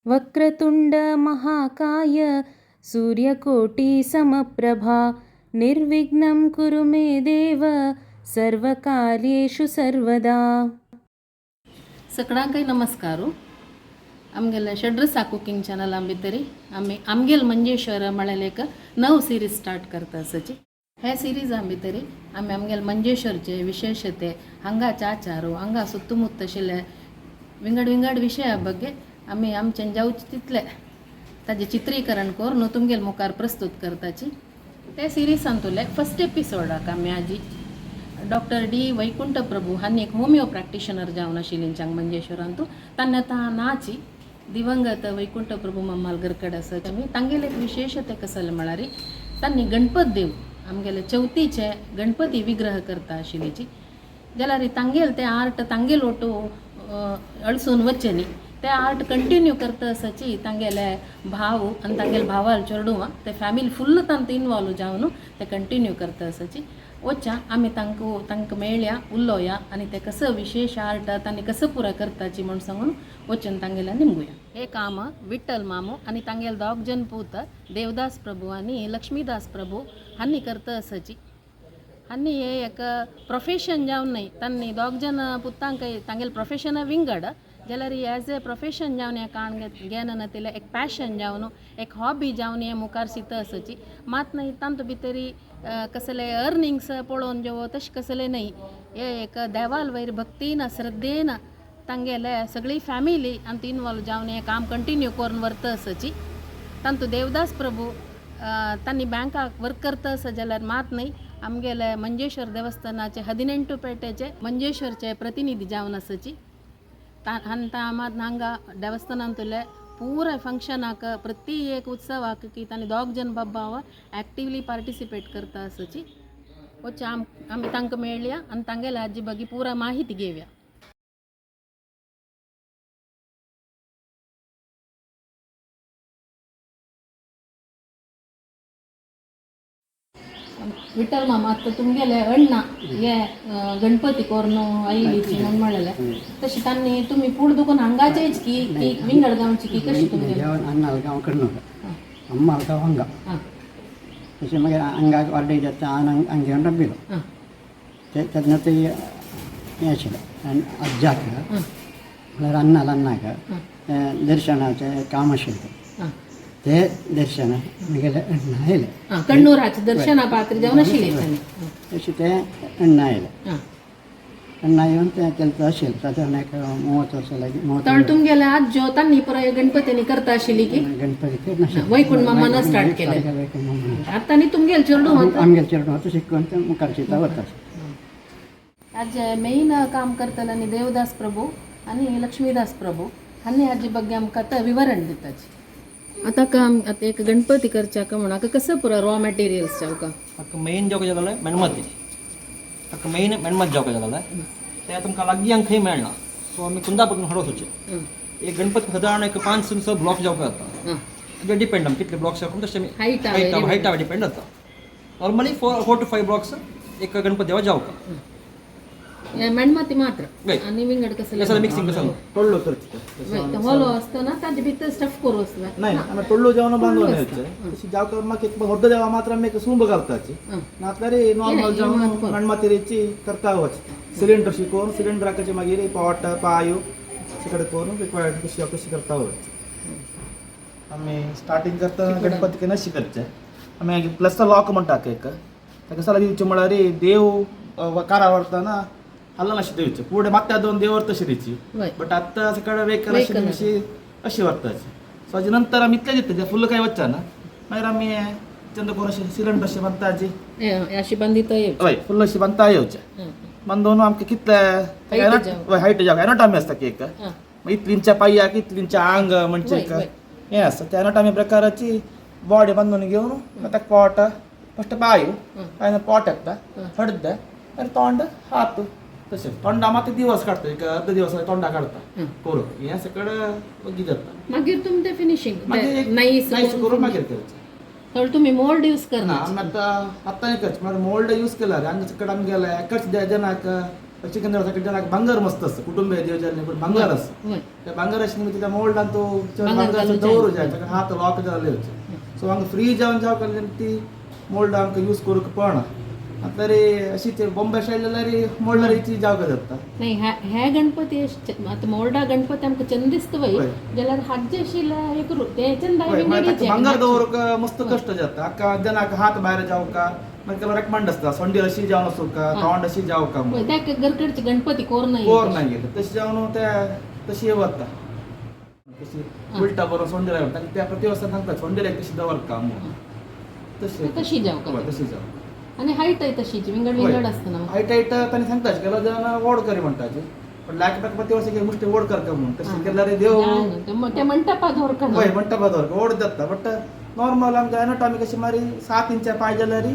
वक्रतुण्ड महाकाय सूर्यकोटिसमप्रभा निर्विघ्नं कुरु मे देव सर्वकार्येषु सर्वदा. सगळ्यांकय नमस्कार. आमगेले षड्रसा कुकिंग चॅनला भितरी आमी आमगेल मंजेश्वर म्हळ्यार एक नव सिरीज स्टार्ट करता आसाची. हे सिरिजा भितरी आमी आमगेल मंजेश्वरचे विशेषते, हांगाचे आचार, हांगा सुत्तमुत्त आशिल्ले विंगड विंगड विशया ಬಗ್ಗೆ आमी आमच्यान जावचे तितले ताजें चित्रीकरण करून तुमगेल मुखार प्रस्तूत करताची. ते सिरिजांतुले फस्ट एपिसोडाक आमी आजी डॉक्टर डी वैकुंठ प्रभू हांणी एक होमिओ प्रॅक्टिशनर जावन आशिल्ली मंजेश्वरांतू, तांणी आतां नाची दिवंगत वैकुंठ प्रभू मम्माल गरकड आसा. आमी तांगेले एक विशेषते कसले म्हळ्यार तांणी गणपत देव आमगेले चवथीचे गणपती विग्रह करता आशिल्लीची, जाल्यार तांगेल ते आर्ट तांगेल ओटू अळसून वचचे न्ही, ते आर्ट कंटिन्यू करता आसाची. तांगेले भाव आनी तांगेले भावाल चेडुवां ते फॅमिली फुल्ल तांकां इनवॉल्व जावन ते कंटिन्यू करता आसाची. वच्या आमी तांकां तांकां मेळया, उलोवया आनी ते कसं विशेष आर्ट तांणी कसं पुरा करताची म्हूण सांगून वचून तांगेल्या निमगुया. हे काम विठ्ठल मामू आनी तांगेले दोग जन पूत देवदास प्रभू आनी लक्ष्मीदास प्रभू हांणी करता आसाची. हांणी हे एक प्रोफेशन जावन न्हय, तांणी दोग जन पुतांक तांगेले प्रोफेशन विंगड जाल्यार एज ए प्रोफेशन जावन हें काण घेन तिले एक पॅशन जावन, एक हॉबी जावन हें मुखार शिता आसाची. मात न्हय तांतू भितरी कसले अर्निंग्स पळोवन जेवो तशें कसलें न्हय, हे एक देवाल वयर भक्तीन श्रद्धेन तांगेले सगळी फॅमिली आनी इनवॉल्व जावन हें काम कंटिन्यू करून व्हरता आसाची. तांतू देवदास प्रभू तांणी बँकाक वर्क करता आसा, जाल्यार मात न्हय आमगेले मंजेश्वर देवस्थानाचे 18 पेटेचे मंजेश्वरचे प्रतिनिधी जावन आसाची. आनी मात हांगा देवस्थानांतले पुराय फंक्शनाक, प्रति एक उत्सवाक की तांणी दोग जन बाब्बाव एक्टिवली पार्टिसिपेट करता आसाची. वच आमी तांकां मेळया आनी तांगेले हाजी बगी पुरा माहिती घेवया. विठ्ठल मामा, आतां तुमगेले अण्णा हे गणपती कोरून आयलीची म्हूण म्हणलेले, तशें तांणी तुमी पूण दुकून हांगाचेच की की विंगड गांवची की कशी तुमगेले? जेवण अण्णाल गांव कण्णूर, अम्माल गांव हांगा. तशें मागीर हांगा वाड्डे जाता, हांव हांगा घेवन राबिलो. ते तेन्ना ते हें आशिल्लें आनी आज्जाक म्हळ्यार अन्नाल अन्नाक दर्शनाचें काम आशिल्लें तें. ते दर्शन म्हगेले अण्णा आयले. आं, कण्णूराचे दर्शना पात्र जावन आशिल्ले तांणी. तशें ते अण्णा आयले. अण्णा येवन ते तेंचो आशिल्लें सादारण एक 30 वर्सां लागीं 30. तर तुमगेले आज्जो तांणी पुराय गणपतीनी करता आशिल्ली की गणपती करनाशिल्ले. वैकुंठ मामान स्टार्ट केलें. वैकुंठ मामान. आतां आनी तुमगेले चेडूं आतां आमगेले चेडूं आतां शिकून ते मुखार शिता वता. आज मेन काम करतले आनी देवदास प्रभू आनी लक्ष्मीदास प्रभू हांणी हाजे ಬಗ್ಗೆ आमकां आतां विवरण दिताची. आतां काम आतां एक गणपती करच्याक म्हण आतां कसं पुरो रॉ मटेरियल्स जावका? हाका मेन जावका जाल्यार मेणबत्ती, हाका मेन मेणबत्ती जावका जाल्यार ते तुमकां लागीं हांगा खंय मेळना, सो आमी कुंदापूर हाडून वचचें. एक गणपती सादारण एक 5 6 ब्लॉक जावका जाता. डिपेंड आमी कितले ब्लॉक्स जावका तशें आमी हायटा हायटा डिपेंड जाता. नॉर्मली 4 to 5 blocks एक गणपती देवा जावका. मेणबत्ती मात्र वय. आनी विंगड कसले? कसलें मिक्सिंग कसलें? टोळ्ळो करचे. होलो आसतना ताजे भितर स्टफ करू आसता. नाही, आमी टोळ्ळो जेवण बांदून येवचे तशी जावका मागीर एक व्हडलो देवा मात्र आमी एक सूंब घालताची, नातल्यार नॉर्मल जेवण मेणमातेरीची करता वच. सिलिंडर शिकोवन सिलिंडराचे मागीर पोट पायो अशे करून रिक्वायर्ड कशी कशी करता वच. आमी स्टार्टींग करता गणपती नशी करचे आमी मागीर प्लस लॉक म्हणटा एक ताका सगळें दिवचें म्हळ्यार देव कारा व्हरतना हल्ला अशी दिवचे पुढे मागता दोन देवर तशी दिवची. वय. बट आत्ता सकाळ वेहिकल अशी Vehicle. अशी अशी व्हरताची. सो हाजे नंतर आमी इतले दिता फुल्ल काय वच्चा ना, मागीर आमी चंद करून अशें सिलिंडर अशें बांदताची. अशी बांदिता येवची. हय, फुल्ल अशी बांदता येवचें. बांदून आमकां कितले Height जावं. हायट जावं एनाटॉमी आसता की एक इतलींच्या पांयाक इतलींच्या आंग म्हणजे एक हें आसता. त्या एनाटॉमी प्रकाराची बॉडी बांदून घेवन ताका पोट फस्ट पांय, पांयान पोट येता, हडद आनी तोंड हात. तशें तोंडा मात दिवस काडटा, एक अर्द दिवस तोंडा काडटा करून हें सगळें वग्गी जाता. मागीर तुमी ते फिनिशींग मागीर नाईस नायस करून मागीर करचें. तर तुम्ही मोल्ड यूज ना, करना? आमी आतां आतां करचें म्हळ्यार मोल्ड यूज केल्यार हांगा सकट आमगेले एकाच जनाक चिकन देवळा भांगर मस्त आसता, कुटुंब देव जाल्ले पण भांगर आसता. वय. त्या भांगराचे निमित्त त्या मोल्डान तो चड भांगर भांगर घालूं दवरू जाय. जाय, ताका हात लॉक जाल्ले वचे. सो हांगा फ्री जावन जावं कारण ती मोल्ड आमकां यूज करूंक पडना. तरी अशी ते बॉम्बे स्टायल जाल्यार मोल्डार ती जावंक जाता. नाही, ह्या गणपती आतां मोर्डा गणपती आमकां चंद दिसता वय वय. जाल्यार हाजे आशिल्ले एक ते चंद हय, मागीर ताका भांगर दवरूंक मस्त कश्ट जाता. हाका जेन्ना हात भायर जावका मागीर ಕೆಲವು ರೆಕಮೆಂಡ್ आसता, सोंडी अशी जावन वचूंका, तोंड अशी जावका म्हणून. त्या घरकडचे गणपती कोर नाही. कोर नाही गेले तशें जावन ते तशी वता, तशी उलटा बरोवन सोंडी लागता. तांकां त्या प्रतिवर्सा सांगता सोंडी लायक तशी दवरका म्हणून. तशें तशी जावका. हय, तशी जावं. आनी हायटय तशीच विंगड विंगड आसता ना. हायट हायट तांणी सांगता केलो जाल्यार वोड करी म्हणटाचे, पण लायक ताका प्रतिवर्सा की मुश्टी वोड करका म्हणून तशें केल्यार देव ते मंटपा दवरका. हय, मंटपा दवरका वोड जाता. बट नॉर्मल आमकां एनाटॉमी कशी मारी 7 इंचा पांय जाल्यार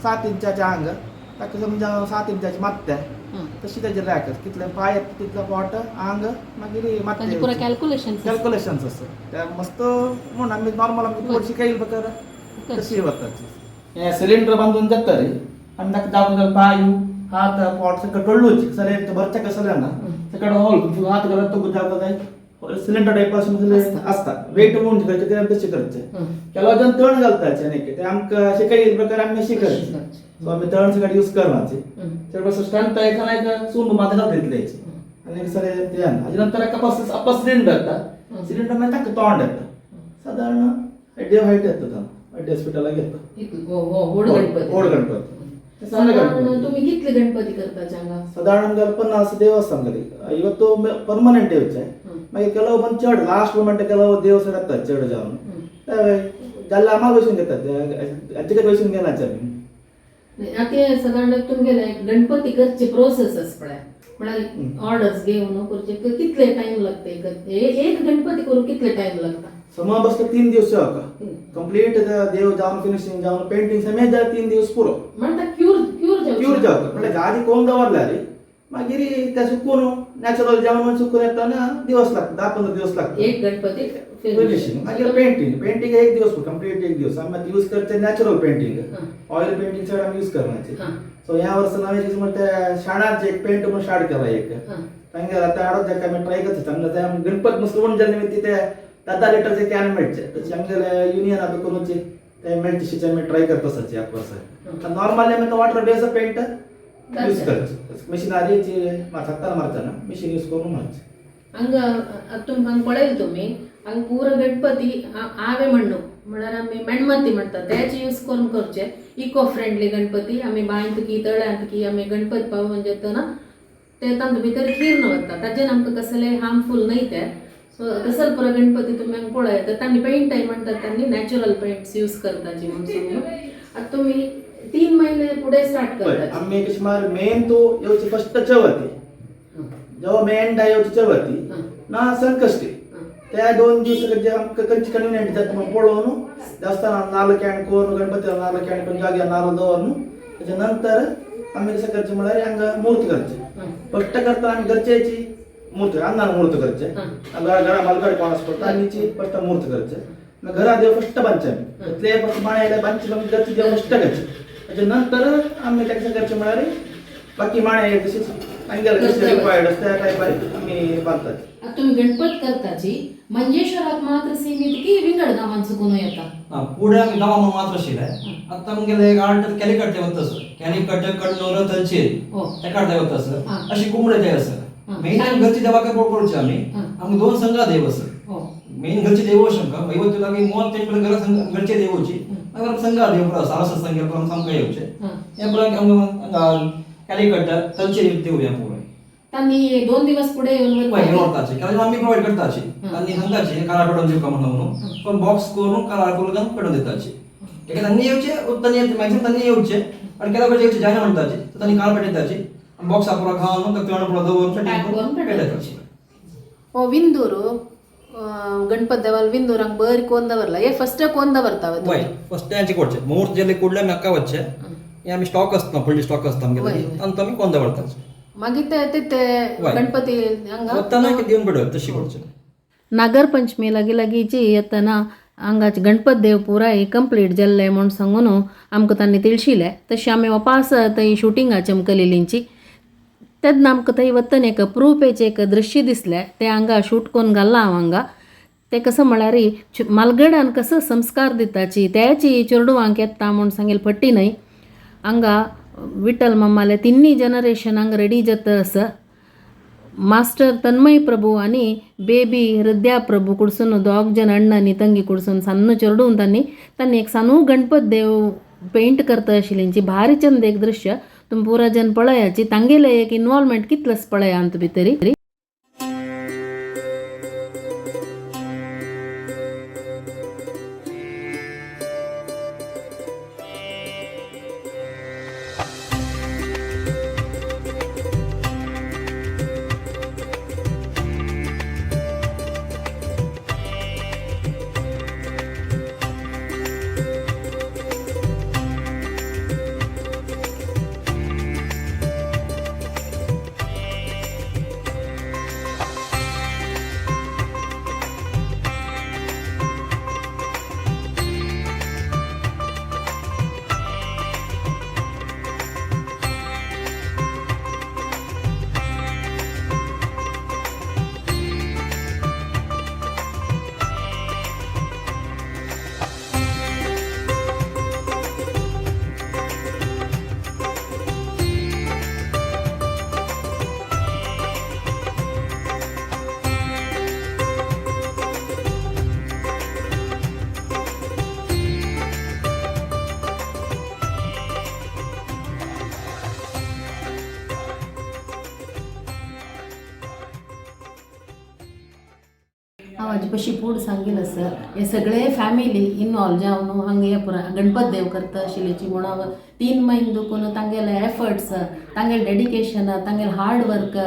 7 इंचाचे आंग, ताका समजा 7 इंचाचे मात्ते तशी ताजे लायक कितले पांय येता तितले पोट आंग मागीर ताजें पुरा मात्ते कॅल्क्युलेशन कॅल्क्युलेशन्स आसा ते मस्त म्हणून आमी नॉर्मल आमकां चड शिकयले बगर तशी वताची. हे सिलिंडर बांदून जाता रे आनी ताका दाबून पांय हात पोट सगळं टोळ्ळूच सरे भरचे कसले ना सगळं होल हात घालत तो जावका जाय सिलिंडर टायप आसता. वेट म्हणून करचे ते आमी तशें करचे. ಕೆಲವು ಜನ ತण घालताचे न्ही ते आमकां शिकयले प्रकार आमी शिकयचे. सो आमी तण सगळें यूज करनाचे. चड कसो स्ट्रेंथ येता ना एक सूंब मात घालता तितल्याची आनी सरे ते जायना. हाजे नंतर एका आपलो सिलिंडर येता, सिलिंडर मागीर ताका तोंड येता सादारण देव हायट येता तो हॉस्पिटलाक येता. व्हड गणपती. व्हड गणपती सಣ್ಣ गणपती. तुमी कितले गणपती करता हांगा? सादारण आमगे 50 देव आसा आमगेले. ಇವತ್ತು ಪರ್ಮನೆಂಟ್ देवचे. मागीर ಕೆಲವು ಬಂದು चड लास्ट मोमेंट ಕೆಲವು देव सर येतात चड जावन जाल्यार आम्हाला बसून घेतात, हाचे बसून घेनाचे आमी. आतां सादारण तुमगेले गणपती करचे प्रोसेस आसा पळय, म्हळ्यार ऑर्डर्स घेवन करचे कितले टायम लागता? एक गणपती करूंक कितले टायम लागता? समा बसलो 3 दिवस जावका कंप्लीट देव जावन फिनिशिंग जावन पेंटिंग समेत जाल्यार 3 दिवस पुरो. म्हणटा क्यूर क्यूर जावचें. क्यूर जावका म्हळ्यार आदी कोण दवरल्यार रे मागीर ते सुकून नॅचरल जावन सुकून येतना दिवस लागता, 10-15 दिवस लागता एक गणपती फिनिशिंग. मागीर पेंटिंग, पेंटिंग एक दिवस कंप्लीट एक दिवस. आमी यूज करचे नॅचरल पेंटिंग, ऑयल पेंटिंग चड आमी यूज करनाचे. सो ह्या वर्सा नवें कितें म्हणटा शाणाचे एक पेंट म्हणून स्टार्ट केला एक तांगेर आतां हाडत ताका आमी ट्राय करता. आमकां ते गणपत मस्त उण जाल्ले निमित्त ते 10 लिटरचे can मेळचे तशें आमगेले युनियन आतां करूचे ते मेळचे तशें आमी ट्राय करता आसाचे ह्या वर्सा. नॉर्मली आमी वॉटर बेस पेंट यूज करचे, मशिनरीची हातान मारचे ना, मशीन यूज करून मारचे. हांगा तुमकां हांगा पळयलें तुमी हांगा पुरो गणपती आवे मण्णू म्हळ्यार आमी मेणमती म्हणटा तेच यूज करून करचे. इको फ्रेंडली गणपती आमी बांयत की तळ्यांत की आमी गणपती पावोवन जेतना ते तांतूं भितर खीर वता, ताजेन आमकां कसलें हार्मफूल न्हय ते. सो तसो पुरो गणपती तुमी हांगा पळयता तांणी पेंटय म्हणटात तांणी नॅचरल पेंट्स यूज करताची म्हणून सांगून. आतां तुमी 3 महिने फुडें स्टार्ट करता? आमी कशें मेन तो येवची फस्ट चवथी, जेव्हा मेन डाय येवची चवथी ना संकश्टी, त्या 2 दिवस जे आमकां खंयची कन्विनियंट जाता म्हणून पळोवन देवस्थानान नाल्ल can करून गणपती नाल्ल can करून जाग्यार नाल्ल दवरून त्याच्या नंतर आमी कशें करचें म्हळ्यार हांगा मूर्त करचे. फस्ट करता आमी घरच्याची मूर्त, अन्नान मूर्त करचे, घरा मालगाडी कोण आसता पडटा आमीची फस्ट मूर्त करचे. मागीर घरा देव फस्ट बांदचे आमी, इतले फस्ट माणे आयल्यार बांदचे आमी घरचे देव फस्ट करचे. त्याच्या नंतर आमी ताका कशें करचें म्हळ्यार बाकी माणे तशीच आमगेले कशें रिक्वायर्ड आसता त्या टायपार आमी बांदतात. आतां तुमी गणपत करताची मंजेश्वराक मात्र सीमित की विंगड गांवांत चुकून येता? पुढे आमी गांवा म्हणून मात्र आशिल्ले. आतां आमगेले एक आर्ट कॅलिकट देवत आसा, कॅलिकट कण्णूर तलचेर तेका देवत आसा, अशी कुंबडे देव आसा. मेन घरची देवाक पळोवचे आमी, आमकां 2 संघा देव आसा. मेन घरचे देव आमकां वैवत्य आमी 38 घरा घरचे देवची, मागीर संघा देव पुरो आसा, सारस्वत संघ पुरो आमकां येवचे हे पुरो आमकां कॅलिकट तलचेर देव हे पुरो. तांणी 2 दिवस फुडें येवन व्हरताचे कारण आमी प्रोवायड करताची, तांणी सांगताची काळा पेटोवन दिवका म्हणून, पण बॉक्स करून काळा करून पेटोवन दिताची. एका तांणी येवचे, तांणी मॅक्सिमम तांणी येवचे आणि केला पाहिजे जायना म्हणताची तर तांणी काळ पेटयताची बॉक्स पुरो खावन तण पुरो दवरून पॅक करून पेटयताची. हो विंदूर गणपत देवाल विंदूर हांगा बरी कोन दवरला, हे फस्ट कोन दवरता? वय फस्ट यांचे कोडचे मुहूर्त जेले कुडले आमी अक्का वच्चे हे आमी स्टॉक आसता, पडली स्टॉक आसता आमगेले, तांतू आमी कोन दवरताचे. मागीर ते ते गणपती हांगा वतना दिवन पेटोवप तशी करचे. नागरपंचमी लागीं लागींची येतना हांगाचे गणपत देव पुराय कंप्लीट जाल्ले म्हूण सांगून आमकां तांणी तिळशिले. तशें आमी वापास थंय शुटिंगाची आमकां केलेलींची. तेन्ना आमकां थंय वतना एक प्रुपेचें एक दृश्य दिसलें, तें हांगा शूट करून घालां हांव हांगा. तें कसो म्हळ्यार मालगडान कसो संस्कार दिताची त्याची चेडवांक येता म्हूण सांगेल फटी न्हय. हांगा विठ्ठल मामाले तिन्ही जनरेशन हांगा रेडी जाता आसा. मास्टर तन्मय प्रभू आनी बेबी हृदया प्रभू कुडसून दोग जण अण्ण आनी तंगी कुडसून सान्न चेडून तांणी तांणी एक सानू गणपत देव पेंट करता आशिल्ली. भारी चंद एक दृश्य तुमी पुरा जन पळयाची. तांगेले एक इन्वॉल्वमेंट कितलेंच पळया आंत भितरी. हांव हाजे पशी पूण सांगील आसा हे सगळे फॅमिली इनवॉल्व जावन हांगा हे पुरा गणपत देव करता आशिल्ल्याची म्हूण हांव 3 म्हयने दुखून तांगेले एफर्ट्स, तांगेले डेडिकेशन, तांगेले हार्ड वर्क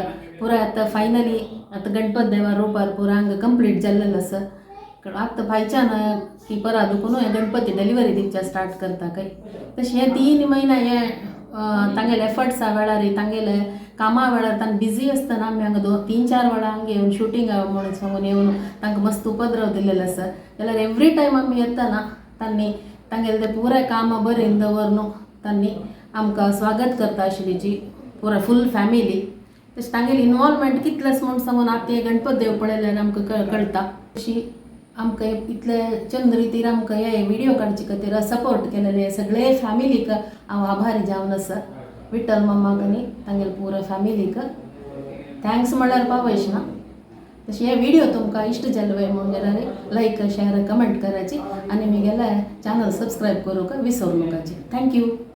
पुरा आतां फायनली आतां गणपत देवा रोपार पुरा हांगा कंप्लीट जाल्लें आसा. आतां फायच्यान की परा दुखून हे गणपती डिलिव्हरी दिवच्या स्टार्ट करता काय. तशें हे 3 म्हयने हे तांगेले एफर्ट्सा वेळार तांगेले कामा वेळार तांकां बिजी आसतना आमी हांगा 2-3-4 वेळा हांगा येवन शुटींग म्हणून सांगून येवन तांकां मस्त उपद्रव दिलेलो आसा. जाल्यार एवरी टायम आमी येतना तांणी तांगेले ते पुराय कामां बरें दवर न्हू तांणी आमकां स्वागत करता आशिल्ली पुराय फूल फॅमिली. तशें तांगेली इनवॉल्वमेंट कितलेंच म्हूण सांगून आतां हे गणपत देव पळयल्यार आमकां कळटा. तशी आमकां इतले चंद रितीर आमकां हे व्हिडियो काडचे खातीर सपोर्ट केलेले सगळे फॅमिलीक हांव आभारी जावन आसा. विठ्ठल मामाक आनी तांगेले पुरा फॅमिलीक thanks म्हणल्यार पावयश ना. तशें हे व्हिडियो तुमकां इश्ट जाले म्हूण जाल्यार लायक शेअर कमेंट करायची आनी म्हगेलें चॅनल सबस्क्रायब करूंक विसरू नाकाची. Thank you.